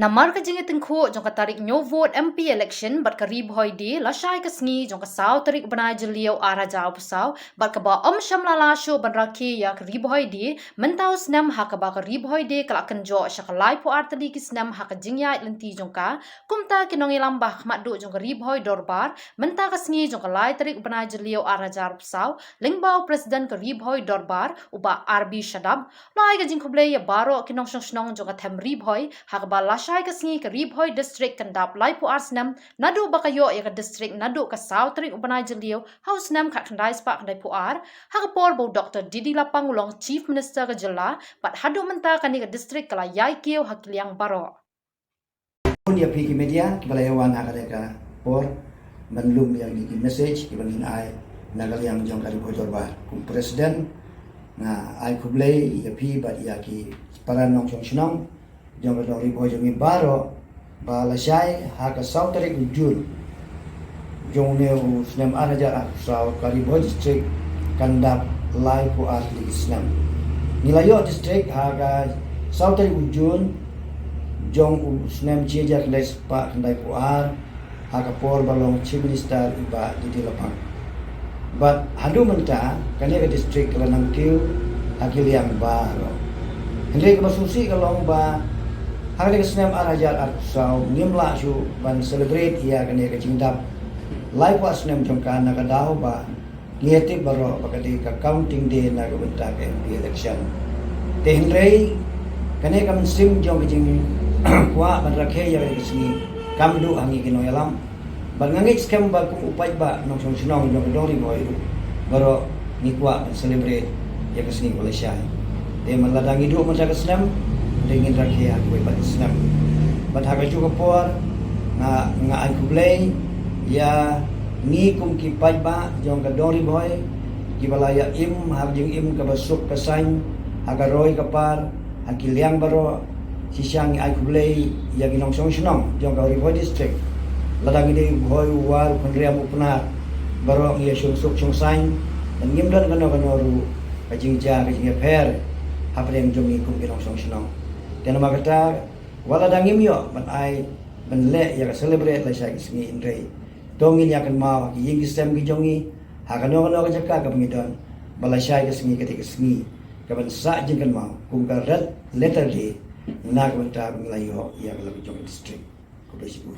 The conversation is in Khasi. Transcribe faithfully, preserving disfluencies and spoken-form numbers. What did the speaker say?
Namar ka jingïatyngkhuh jong ka tarik ñiew vote M P election bad ka Ri Bhoi Day lashai ka sngi jong ka saw tarik u bnai Jylliew ar hajar arphew saw, bad kaba ym shym la lah shuh ban rakhe ïa ka Ri Bhoi Day mynta u snem, ha kaba ka Ri Bhoi Day ka la kynjoh sha ka laiphew ar tylli ki snem ha ka jingïaid lynti jong ka. Kumta ki nongïalam ba ha khmat duh jong ka Ri Bhoi Dorbar, mynta ka sngi jong ka lai tarik u bnai Jylliew ar hajar arphew saw, lyngba u President ka Ri Bhoi Dorbar, u Bah R B Shadap, la ai ka jingkhublei ïa baroh ki nongshong shnong jong ka them Ri Bhoi ha kaba lashai ka sngi ka Ri Bhoi District kan dap laiphew ar snem naduh ba ka ïoh ïa ka district naduh ka saw tarik u bnai Jylliew ha u snem khatkhyndai spah khyndaiphew ar, ha ka por ba u Doctor D D Lapang u long Chief Minister ka jylla. Bad haduh mynta kane ka district ka la ïai kiew ha ki liang baroh. Bun ïa phi ki media kiba la ïa wan ha kane ka por ban lum ïa kine ki message kiba ngin ai na ka liang jong ka Ri Bhoi Dorbar. Kum President, nga ai khublei ïa phi bad ïa ki para nongshong shnong jong ka dong Ri Bhoi jong ngi baroh ba lashai ha ka saw tarik u Jun jong une u snem ar hajar arphew saw ka Ri Bhoi District kan dap laiphew ar tylli ki snem. Ngi la ïoh district ha ka saw tarik u Jun jong u snem shi hajar khyndai spah khyndaiphew ar, ha ka por ba long Chief Minister i Bah D D Lapang. Bad haduh mynta kane ka district ka la nang kiew ha ki liang baroh. Hynrei kaba sngewsih ka long ba ha kane ka snem ar hajar arphew saw ngim lah shuh ban celebrate ïa kane ka jingdap laiphew ar snem jong ka, na ka daw ba ngi ïa tip baroh ba ka dei ka counting day na ka bynta ka M P election. Te hynrei kane ka mynsiem jong ka jingkwah ban rakhe ïa kane ka sngi kam duh ha ngi ki nongïalam. Bad nga ngeit skhem ba kum u paidbah nongshong shnong jong ka dong Ri Bhoi ruh baroh ngi kwah ban celebrate ïa ka sngi ba lashai. Te man lada ngi duh mynta ka snem, te ngin rakhe ha kawei pat ka snem. Bad ha kajuh ka por nga, nga ai khublei ïa ngi kum ki paidbah jong ka dong Ri Bhoi kiba la ïa im ha ka jingim kaba suk ka saiñ ha ka roi ka par ha ki liang baroh. Shisha ngi ai khublei ïa ki nongshong shnong jong ka Ri Bhoi District. Lada ngi dei u Bhoi, u War, u Khynriam, u Pnar, baroh ngi ïa shong suk shong saiñ bad ngim don kano kano ruh ka jingjia ka jingïapher hapdeng jong ngi kum ki nongshong shnong. Te namar kata wat lada ngim ïoh ban ai ban leh ïa ka celebrate lashai ka sngi, hynrei to ngin ïa kynmaw ha ki ïing ki sem ki jong ngi, ha kano kano ka jaka kaba ngi don, ba lashai ka sngi ka dei ka sngi kaban sah jingkynmaw kum ka Red Letter Day na ka bynta ba ngi la ïoh ïa ka la ka jong ka district. Khublei shibun.